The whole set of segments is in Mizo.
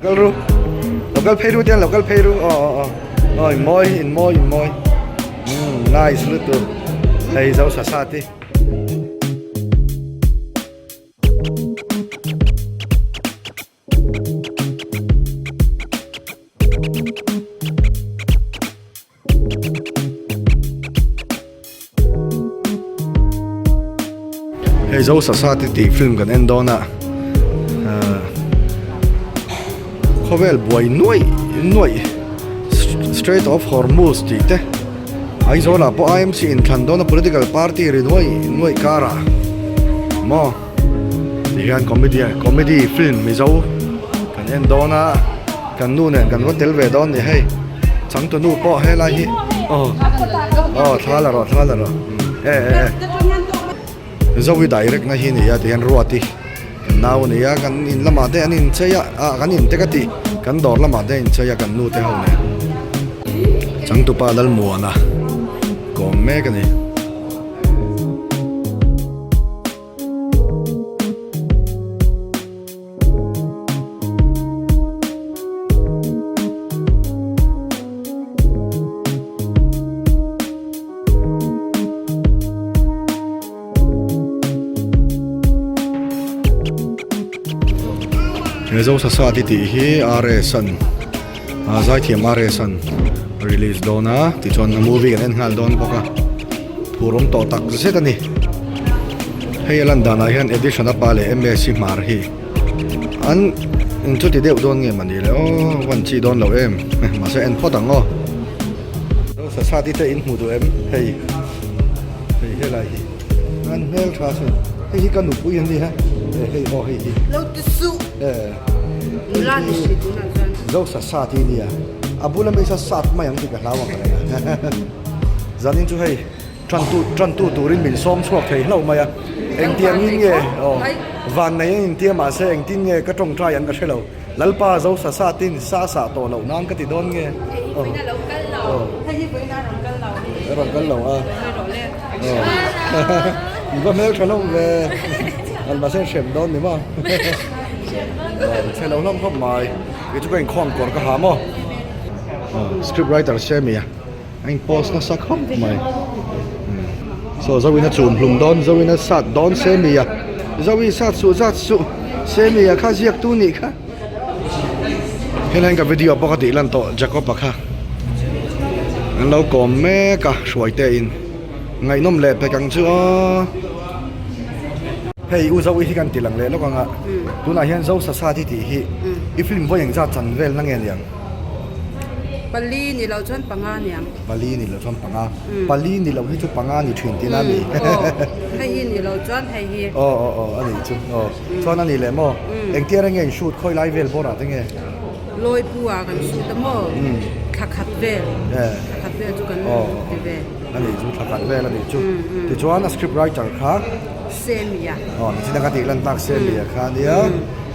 Kal ru lo kal phei ru tiang lo kal phei ru aw aw aw aw in mawi in mawi in mawi umm nice lutuk hei zo sa sa te. Hei zo sasa te tih film kan en dawn a ahh khawvel buai nuaih nuaih Strait of Hormuz tih te Aizawl ah pawh IMC inthlan dawn a political party ri nuaih nuaih karah maw ti hian comedy comedy film mizo kan en dawn a. Kan nu nen kan va tel ve dawn ni hei changtu nu pawh helai hi aw aw thla la rawh thla la rawh e e e zovi direct na hi ni a tihian ruati kan nau a ni a kan in lamah te an inchei a ah kan inte ka tih kan dawr lamah te an inchei a kan nu te ho nen changtupa Lalmuana kawm mek a ni. He zo sasa ti tih hi RS an ah zaithiam RS an release dawn a tichuan a movie kan en nghal dawn bawk a phur awm tawh tak zet a ni hei a lan danah hian edition a pa leh M_S hi hmar hi an in chuti deuh dawn nge mawni le aw van chi dawn lo em mahse en phawt ang aw sasa ti te in hmu duh em hei hei helai hi an hmel tha sin hei hi ka nupui an ni ha hei aw hei hi lo ti suh nula ni hri tunah chuan zo sasa ti nia a bula mi sa sat mai ang tih ka hlau ang reng a zanin chu hei tan tu tan tu turin min sawm chhuak thei hlauh mai a engtiangin nge aw van nei an intia mahse engtin nge ka tawngtai ang ka hre lo lalpa zo sa sa tin sa sah tawh loh nan ka ti dawn nge aw aw a rawn kal lo a aw i va hmel tha hlawm ve an mahse hrem dawn ni maw aw chhe lo hlawm khawp mai kei chu ka inkhawm kawr ka ha maw aw script writer Semi a. A in post nasa khawp mai saw zo in a chum hlum dawn zo in a sat dawn semi a zo in sat suh zat suh semi a kha ziak tu nih kha helai ka video pawh ka tih lan tawh Jacob a kha an lo kawm mek a hruai te in ngaihnawm leh pek ang chu aw hei u zo i hi kan ti lang leh lawk ang a tunah hian zo sasa ti tih hi i film vawi engzat chan vel na nge niang. Pali ni lo chuan panga niang. Pali ni lo chuan panga. Pali ni lo hi chu panga ni thin tihna a ni. Aw, hei hi ni lo chuan hei hi. Aw aw aw a nih chu aw. Chuan a ni leh maw? Engtia reng nge in shoot khawi lai vel bawrah te nge? Lawipu ah kan shoot a maw? Thla khat vel. Thla khat vel chu kan ti ve. A nih chu thla khat vel a nih chu. Tichuan a script writer kha? Semia. Aw, nichina ka tih lan tak Semia kha a nia.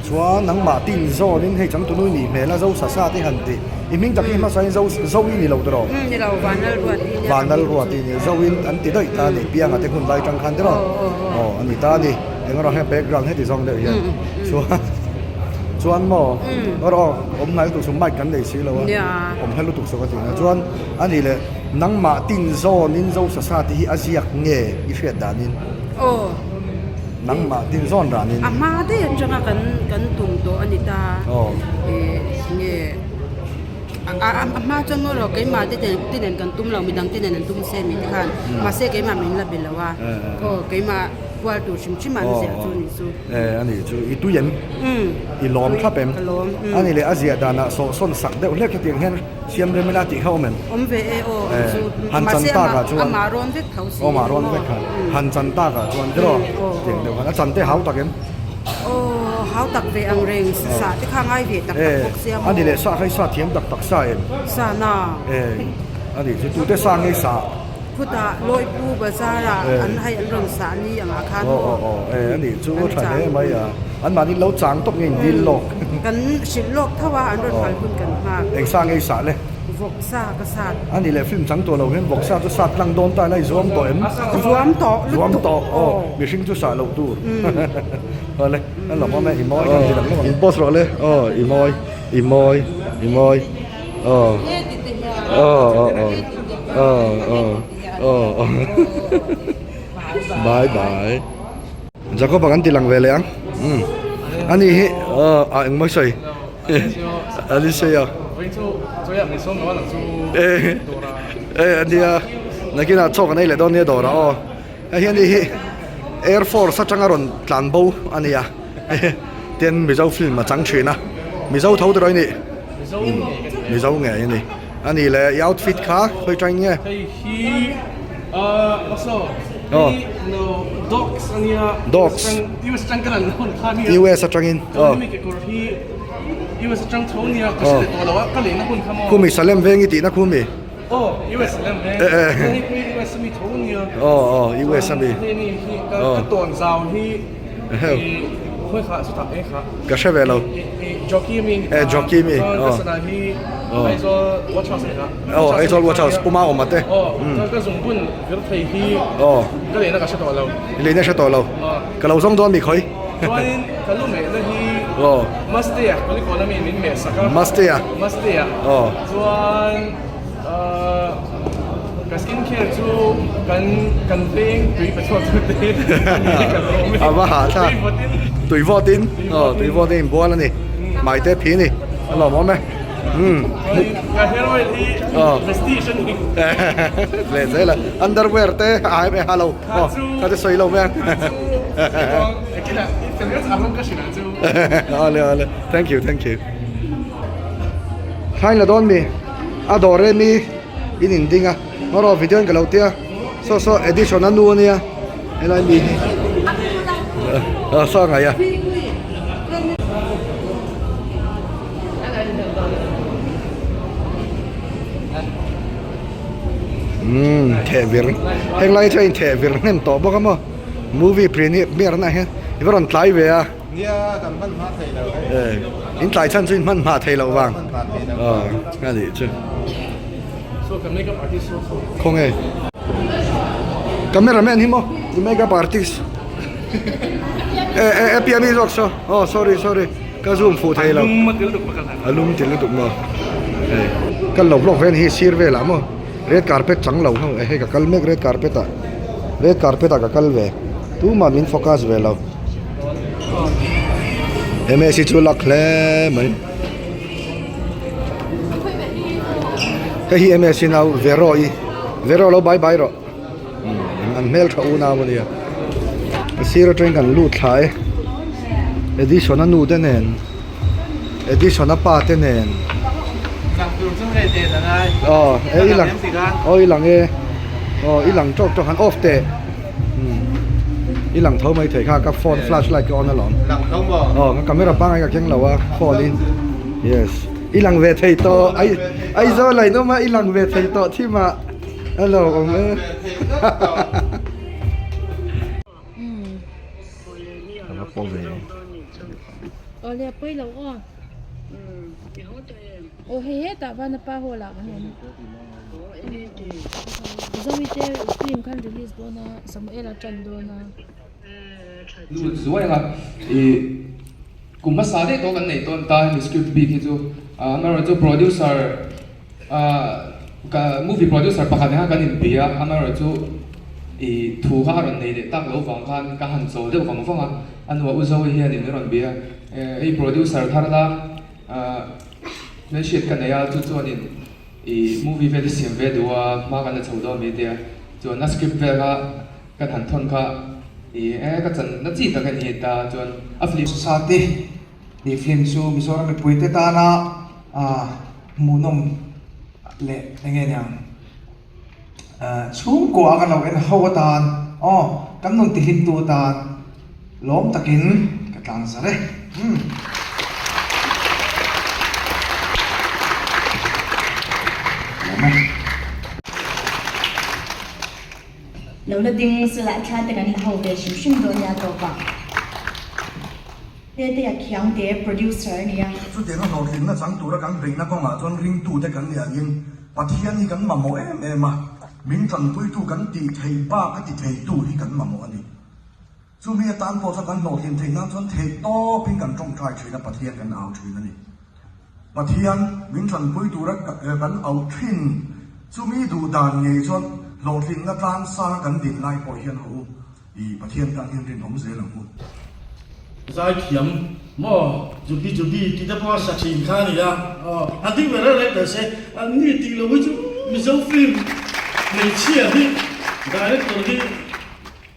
Chuan nangmah tin zawnin hei changtunu i nih hmel a zo sa sa te han ti. I hming tak hi hmasa in zo zo i ni lo tiraw? Umm ni lo, Vanlal Ruat i nia. Vanlal Ruat i nia, zo in an ti daih ta a ni, Pianga te hun lai tang khan tiraw? Aw a ni ta a ni. Eng erawh heng background heti zawng deuh hian. Chuan chuan maw erawh awm hnai lutuk chu mic kan nei si lo a, awm hnai lutuk chu ka ti na. Chuan a nih leh nangmah tin zawnin zo sa sa te hi a ziak nge i hriat danin? Aw. Nangmah din zawn ranin. A hma daih atanga kan kan tum tawh a ni ta. Ih nge a a hma chuan maw rawh keimah te te nen kan tum lo midang te nen an tum se mi te khan mahse keimah min la be lo a aw keimah kual tur hrim hrim an ziah chu ni chu. E a nih chu i tui em? I lawm thlap em? Ka lawm. A ni leh a ziah danah sawhsawn sak deuh hlek hetiang hian Siam rem ila tih kha awm em? Awm ve e aw ang chu. Han chan tak ah chuan. Amah rawn vek tho si. Aw mah rawn vek kha. Han chan tak ah chuan tiraw tiang deuh khan a chan te hau tak em? Aw hau tak ve ang reng sa te kha ngai ve tak tak bawk sia maw. Ani leh sa kha i sa thiam tak tak sa em? Sa na. E ani chu tute sa ngei sa. Khutah Lawipu bazar ah an hei an rawn sah ni ang ah khan maw. Aw aw e ani chu tha hle mai a. An mahni lo chang tawp nge in dil lawk. Kan hrilh lawk tho a an rawn kal hun kan nghak. Eng sa ngei sah le? Vawksa ka sat. A nih leh film chang tawh lo hian vawksa chu sat tlang dawn ta ila i zuam tawh em? Zuam tawh lutuk. Zuam tawh aw mihring chu sah loh tur. Awle a lawm awm e i mawi kan ti lang lawk ang. In post rawh le aw i mawi i mawi i mawi aw aw aw aw aw aw aw bye bye. Jacob-a kan ti lang ve leh ang umm ani hi aw a engmaw sawi. Ani sei a. E ania nakinah chaw kan ei leh dawn nia dawrah aw. Hei hian hei hi Air Force atanga rawn tlan bo a nia. Tin Mizo film a chang thin a. Mizo tho tiraw i nih? Mizo ngei a ni. A nih leh i outfit kha khawi tang nge? Hei hi aw dogs a nia. Dogs. US atang ka rawn hawn kha nia. US atangin. Chuan hemi kekawr hi US atang tho nia ka hre leh tawh lo a ka lehna hun kha maw. Khumi Salem veng i tihna khumi. Aw US Salem veng. Chuan hei pawh hi US ami tho nia. Aw aw US ami. Hei mi hi ka tawn zau hi khawi kha chutah e kha. Ka hre ve lo. Jockey mi. E jockey mi. Chuan ka sana hi Aizawl Watch House a ni kha. Aw Aizawl Watch House Puma awm a te. Aw chuan ka zungbun vir thei hi ka lehna ka hre tawh lo. Lehna hre tawh lo. Ka lo zawng dawn mi khawi. Chuanin ka lu mehna hi Mastea Kulikawn ami min meh sak a. Mastea. Mastea. Chuan ka skin care chu kan kan veng tui pa chhuak chu te kan awm e. A va hah thlak. Tui vawt in. Tui vawt in. Aw tui vawt in inbual a ni. Maite phi ni. A lawmawm e. Ka hair oil hi Vestige a ni. Leh zel a. Underwear te a hai ve ha lo. Kha chu sawi lo mai a. Awle awle. Thank you thank you. Thain la dawn mi. A dawr e mi in in ding a. Ngaw rawh video in ka lo tia. Saw saw edition a nu a nia. Helai mi hi. Saw ngai a. Umm theh vir heng lai chuan in theh vir hnem tawh bawk a maw movie premiere na hian i va rawn tlai ve a nia kan hman hma thei lo hei in tlai chhan chu in hman hma thei loh vang aw a nih chu khawnge camera man hi maw i makeup artist e e e piami zawk saw aw sorry sorry. Ka zoom fuh thei lo. A lum til lutuk maw. Hei kal lo vlog vel hi sir velah maw red carpet chang lo ho hei ka kal mek red carpet ah red carpet ah ka kal ve tumah min focus ve lo. Msi chu luck hle mai. Hei hi Msi nau Vero i Vero lo bye bye rawh. An hmel tha unau a nia. A sir atangin kan lut thla e. Edison a nu te nen Edison a pa te nen. Aw e i lang aw i lang e aw i lang tawk tawk han off teh i lang tho mai thei kha ka phone flash light ka on alawm aw ka camera pangngai ka keng lo a phone in yes i lang ve thei tawh Aizawl ah in awm a i lang ve thei tawh thim ah. Hello awm e. Ka va ve. Awle pawi lo aw. Aw hei hetah van a pa hall ah kan awm. Zoe te film khan release dawn a Samuel a tan dawn a. Lut zuai anga i kum hmasa daih tawh kan neih tawn ta hemi script bik hi chu amaherawhchu producer Ka movie producer pakhat nen khan kan inbia a, amaherawhchu ih thu kha a rawn nei leh tak loh vang khan ka han chawl deuh vang vang a, a hnuah U Zoe hianin min rawn bia a, hei producer thar la hmelhriat ka nei a, chu chuanin ih movie vel hi siam ve duh a, hma kan la chho dawn mai tia, chuan a script vel kha kan han thawn kha ih e ka chan na chi tak a ni ta, chuan a film. Society tih film chu Mizoram mipuite tana Hmuhnawm leh eng nge niang chhungkua a kan lo en ho atan aw kan nun tihlim tu atan lawm takin ka tlang zar e umm. Lawm e. Lo la ding sela thla te kan la ho ve hrim hrim dawn nia tawp ah. Tetea Khiangte producer a ni a. Chutianga hlawhtlinna chang tura kan beihna kawngah chuan ringtute kan nih angin Pathian hi kan mamawh em em a, min tanpuitu kan tih theih bak a ti theitu hi kan mamawh a ni. Chumi atan pawh chuan kan hlawhtlin theih nan chuan theih tawpin kan tawngtai thin a, Pathian kan au thin a ni. Pathian min tanpui tura kan auh thin chumi duh dan ngei chuan hlawhtlinna tlangsanga kan din lai pawh hian haw u i Pathian tan hian rinawm zel ang u. Zaithiam maw Jubi Jubi tih te pawh a sa thin kha a ni a, aw a ding ber reng teh se, an ni tih lo hi chu Mizo film hmeichhia hi director hi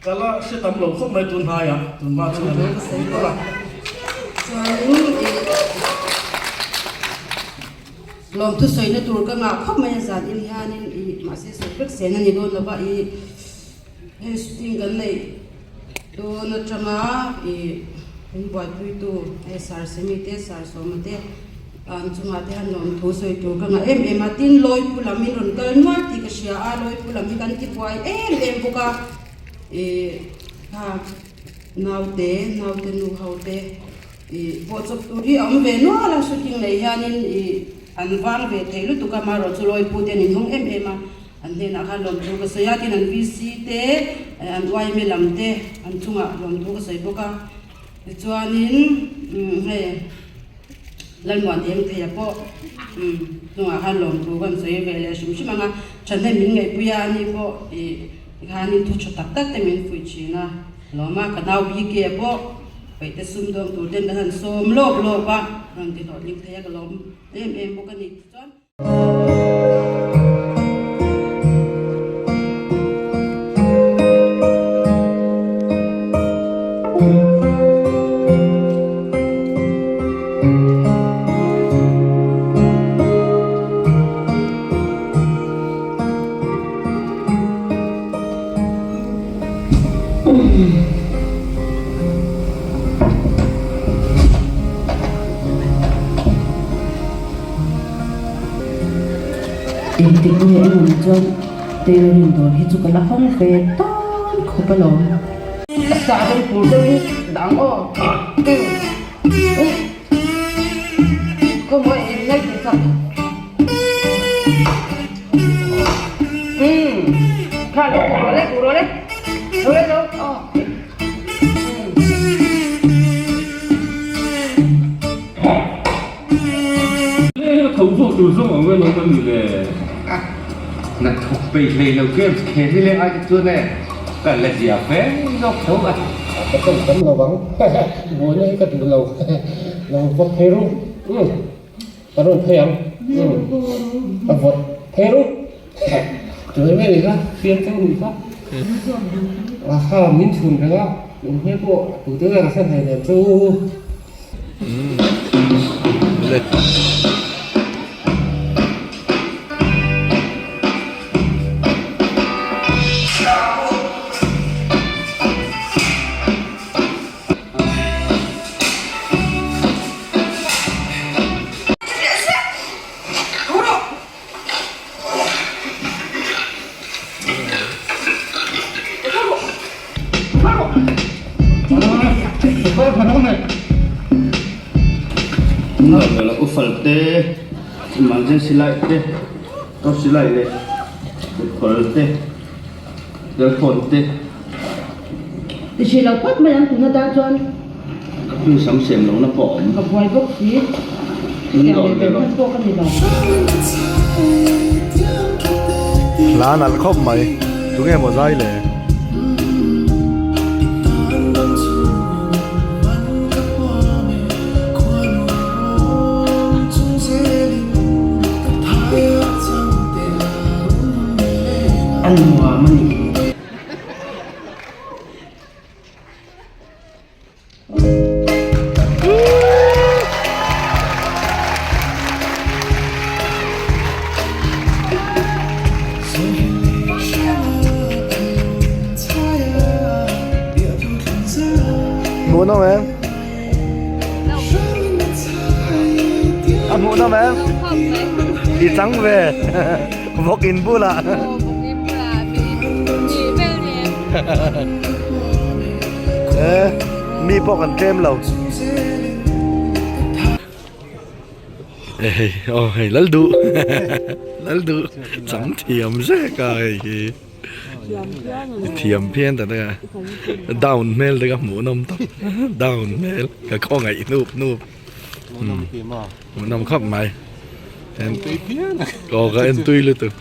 Ka la hre tam lo khawp mai tun hnaiah, tun hma chu an ni tawh a. Chuanin i lawmthu sawina tur ka ngah khawp mai a zan in hianin i mahse sawi vek sen a ni dawn lo va i hei shooting kan neih dawn atanga i min buaipuitu hei Sir Semi te Sir Sawma te an chungah te hian lawmthu sawi tur ka ngah em em a tin Lawipu lam in rawn kal nual tih ka hria a Lawipu lam hi kan ti buai em em bawk a ih kha naute naute nu ho te ih pawh chawp tur hi a awm ve nual a shooting nei hianin ih an vang ve thei lutuk a amaherawh chu Lawipu te an inhawng em em a an hnenah khan lawmthu ka sawi a tin an VC te an yma lam te an chungah lawmthu ka sawi bawk a tichuanin umm hei. Lalmuan eng thei a pawh hnungah khan lawmthu kan sawi ve leh hrim hrim ang a, thahnem min ngaihpui a, ani pawh ih tikhanin thu tha tak tak te min fuih thin a, lawm a, ka nau BK pawh peihte sumdawng tur ten kan han sawm lawp lawp a, rawn ti hlawhtling thei a ka lawm em em bawk a ni tichuan. Engtik nge emaw ni chuan tailoring dawr hi chu ka la hawng ve tawn khawp alawm. Sah rei tur deuh hi dang aw. Khawmawi in ngai tih sak. Kha lo ku rawh le ku rawh le. Lo le lo. Tho zawk tur zawng ang vel awm a ni le. Na thawk peih hlei lo games khel hi leng ai te chuan e ka la zia fe zawk tho a. Ka tawng tam lo ang buaina hi ka duh lo lo vawt phei ru umm ka rawn phei ang umm ka vawt phei ru chuai mai ni kha fiam chang ni kha aha min chhun reng a in hmel pawh tute nge ka hre hlei nen chu. Ufal te emergency light te torch light leh kutkhawr te telephone te. Ti hrih lo phawt mai ang tuna tan chuan. Ka hming sam siam lohna pawh a awm. Ka buai bawk si. Siam leh ve hman pawh ka ni lo. Hla nalh khawp mai. Tunge maw zai le? A nuam a ni. Hmuhnawm em? A hmuhnawm em? I chang ve. Vawk in bulah. Mi pawh kan tlem lo. E hei aw hei lal duh lal duh chang thiam zek a hei hi thiam phian ta tak a down hmel te ka hmuh nawm tawp down hmel ka khawngaih hnup hnup hmuhnawm khawp mai aw ka en tui lutuk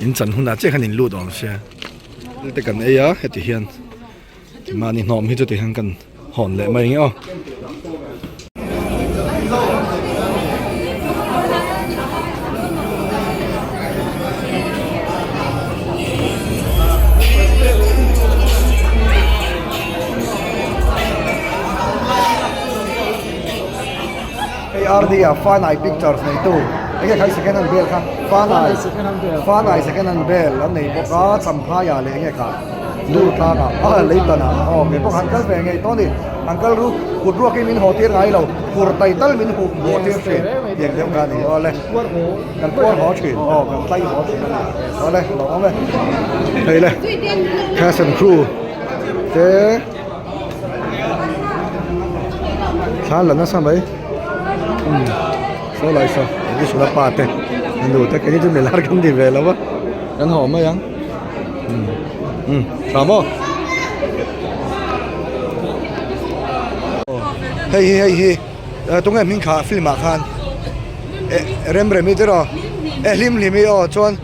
in chan hunah chiah khan in lut awm sia te kan ei a heti hian. Mahni hnawm hi chu ti hian kan hawn leh mai nge aw. Hei RD a Fanai Pictures neitu enge khai second hand bel kha Fanai Fanai second hand bel an nei bawk a Champhai ah leh enge kha Dur tlangah a lei tanah aw kei pawh han kal ve ngei tawh a ni han kal ru kut ruakin min haw tir ngai lo fur tai tal min huh haw tir thin tiang deuh kha a ni aw le kan puar haw thin aw kan tlai haw thin a ni aw le lo awm e hei le cast and crew te thla la nasa mai umm saw lai saw Vishnu pa te a nu te keini chu milar kan ni ve lo a kan haw mai ang. Um tha maw hei hi hei hi tunge hming kha film ah khan eh rem rem i tiraw eh hlim hlim i aw chuan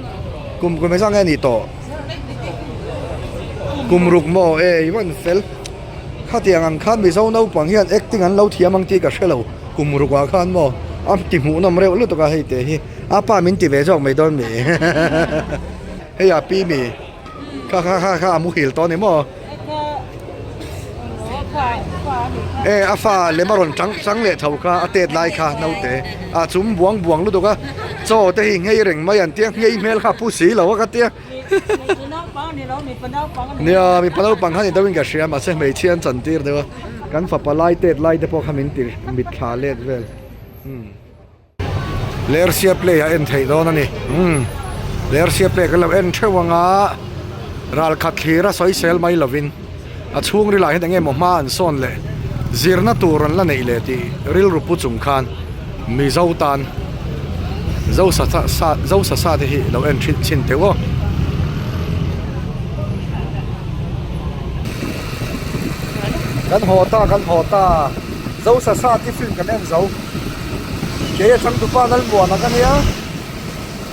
kum kum engzah nge a nih tawh kum ruk maw eh i van fel khatiang ang khan mizo naupang hian acting an lo thiam ang tih ka hrelo kum ruk ah khan maw a ti hmuhnawm reuh lutuk a hei te hi a pa min ti ve zawk mai dawn mi. Hei a pi mi kha kha kha kha a muhil tawh a ni maw? E a fa lem a rawn chang chang leh tho kha a tet lai kha naute a chum buang buang lutuk a chaw te hi nghei reng mai an tia nghei hmel kha a pu si lo a ka tia nia mipa naupang kha ni deuhin ka hria mahse hmeichhia an chan tir deuh a kan fapa lai tet lai te pawh kha min ti mitthla let vel umm. Lersia play a en theih dawn a ni umm Lersia play kan lo en theuh ang a ral khat thlir a sawi sel mai lovin a chhung rilah hian eng emaw hma an sawn leh zirna tur an la neih leh tih rilru pu chung khan Mizo tan Zosa sa Zosa sa te hi lo en thin chhin teuh aw. Kan haw ta kan haw ta Zosa sa te film kan en zo. Kei a changtupa Lalmuana ka nia,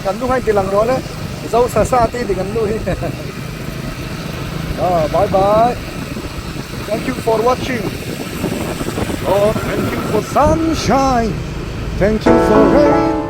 kan nu kha inti lang rawh le, zo sa sa tih dik an nu hi ah bye bye thank you for watching oh thank you for sunshine thank you for rain.